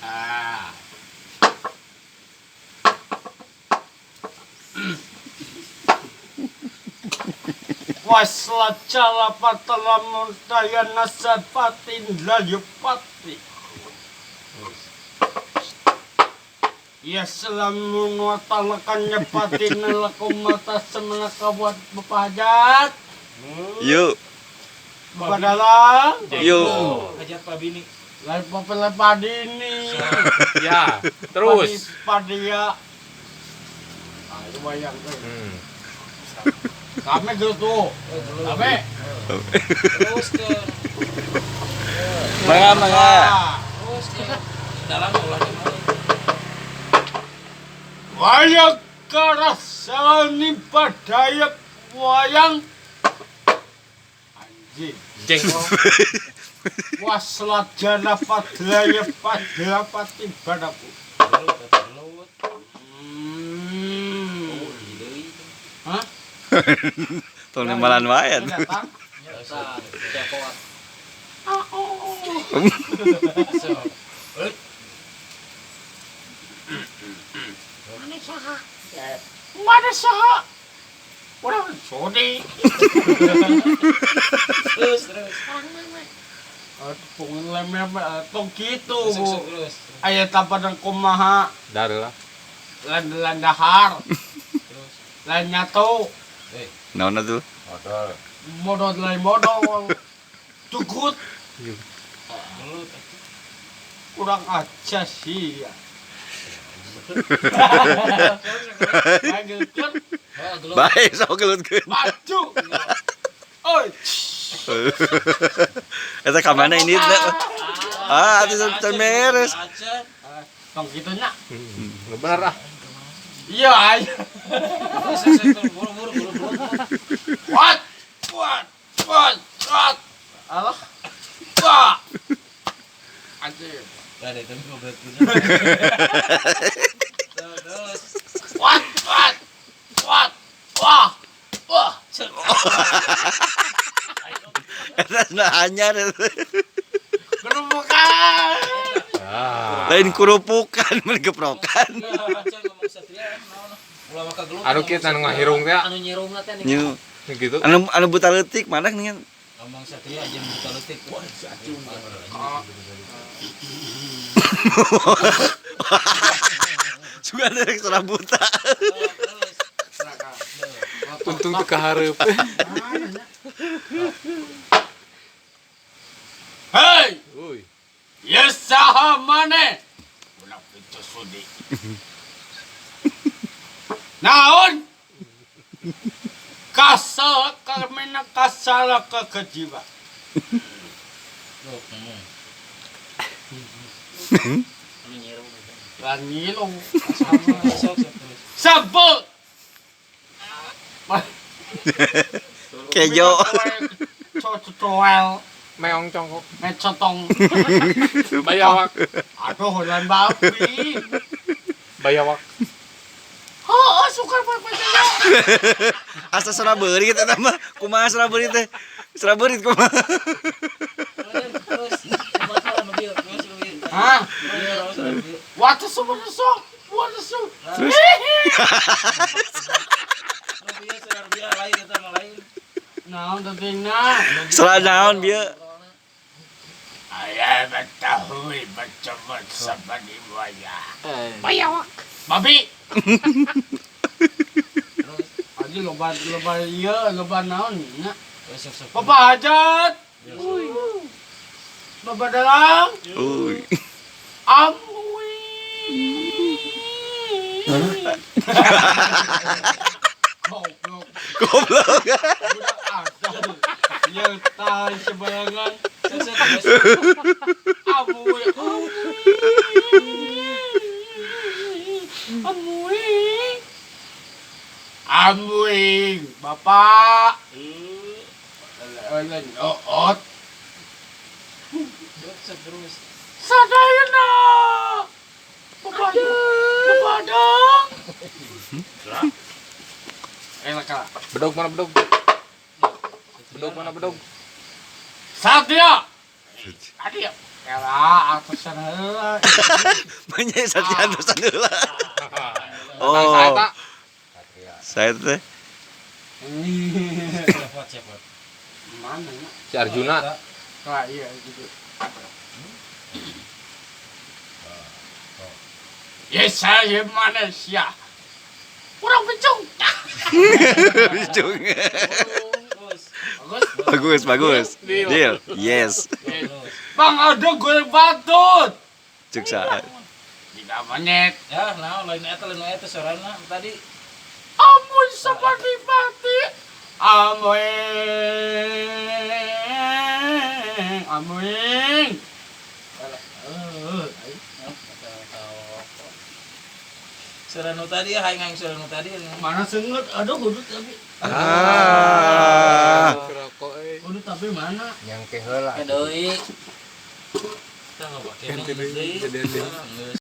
Ah. Waslacala patalamun tayana sapatin layupati. Ya selamun watalakannya patin lakumata semenakawat bepajat. Yuk. Bepadalang. Yuk. Hajat pabini. Lain popel padini. Ya, terus. Padi, padia. Ah, itu bayang tuh. Kami gitu. Kami. Terus ke. Mangga mangga. Terus ke. Dalam ulah di mana? Wayang karasani padaya wayang. Anjing. Jeng. Waslajana padlaya padlapati badaku. Gelut. Hmm. Oh, deui. Hah? Tong nembalan wae. Datang. Nyata, jagoan. Ah, oh. So. Mana saha? Mana saha? Urang sodi. Terus terus. Pungan lemnya tong gitu. Terus terus. Aya tapadan kumaha Dar lah. lain lain dahar, Terus. lain nyatu, Eh, Naon atuh? Modal. modal lain modal. Cukup gelut. kurang aja sih ya. Lanjutkan Oh, gelut. Bae sok gelutkeun. maju. Oi. Eta ka mana ini? Ah, atuh can beres. Acan. Tong gitu nya. Bener ah. Iya, ayo. Terus terus buru buru buru buru. What? What? What? What? Alah. Wah. Anjir. Lah itu ngobrol terus. What? What? What? Wah. Wah. Eta na anyar. Gerubukan. Ah. Lain kurupukan mun geprokan. Acan ngomong satria naon. Ulah maka gelut. Anu kieu anu ngahirung teh. Anu nyirungna teh nih. Nyu. Gitu. Anu anu buta leutik mana nih? Ngomong satria jeung buta leutik. Wah, Juga ada yang serabuta. terus. Untung teu kahareup. Hei, Uy. ya saha maneh? Ulah pintu sudi. Naon? Kasal kamena kasala ke kejiwa. Loh, ngomong. Anu nyirung teh. Lan ngilung. Sok sok terus. Sebel. Kejo. Cocol, Meong congkok. mecotong. Bayawak. Aduh, lan babi. Bayawak. Oh, suka apa Asa serabeuri kita mah. Kumaha serabeuri teh? Serabeuri kumaha? Terus masalah mobil, terus mobil. Hah? Terus mobil. What the so what the so? What the so? Terus? Mobil sudah lain eta mah lain. Naon tetingna? Sera naon bieu? Ayah mengetahui bercemut sama di buaya. Bayawak. Babi. Terus Aji loba loba iya loba naon nya. terus sok sok. Bapak hajat. Bapak dalang. Uy. Amui. Goblok. Goblok. Budak asal. Yang tahan sebarangan. Sok sok terus. Amui. Amui. Amui. Bapak. Oot. Terus sok terus. Sadayana. Bapak. Bapak dong. Enak kalah. Bedog mana bedog? Bedog mana bedog? Satya. Tadi ya. Era atusan heula. Banyak satria antosan heula. Tang saya Oh, tak. saya teh. Cepot cepot. Mana nya? Si Arjuna. Ah iya gitu. Yes, saya manusia. Kurang picung. Bicung. Terus. Bagus. Bagus, bagus. Deal. Deal. Yes. Terus. Bang ada gue batut. Cuk saat. Tidak monyet. Ya, nah lain eta sorana tadi. Amun seperti pati. Amin. Amin. Suara nu tadi ya, hayang hayang suara nu tadi. Mana sengut? Aduh, hudut tapi. Ah. Rokok euy. Hudut tapi mana? Nyangke heula. Deui. Kita nggak pakai Ganti deui, deui. jadian deui. Geus.